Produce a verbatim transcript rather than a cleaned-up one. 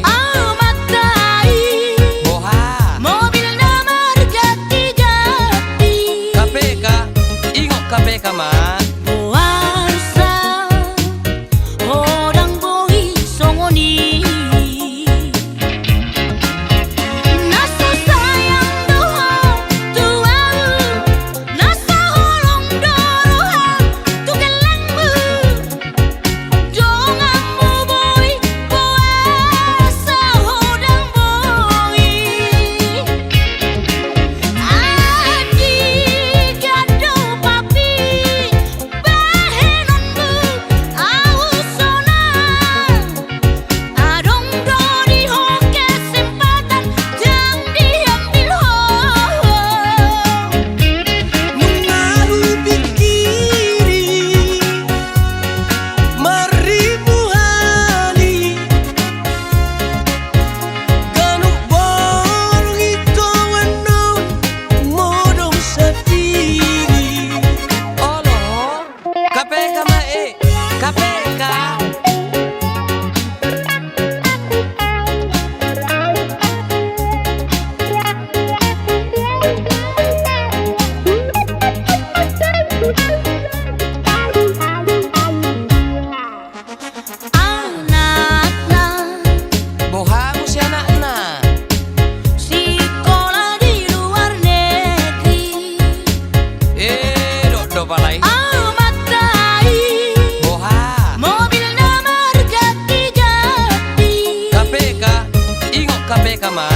Amanta i. Boha? Mobil na marganti-ganti. K P K, ingot K P K ma. Boasa ho ndang boi songon i? Na so sayang do ho tu ahu, na so holong do roham tu gellengmu. Donganmu boi, boasa ho ndang boi? Andigan do papi bahenonmu, ahu sonang. Adong do di ho kesempatan, ndang diambil ho. Nunga hupingkiri marribu hali, ganup borngin ho annon modom sandiri. Olo. K P K ma i, K P K. Anakna. Boha muse anakna? Sikola di luar negeri. Eh, dok do palai. Amanta i. Boha? Mobil na marganti-ganti. K P K, ingot K P K ma.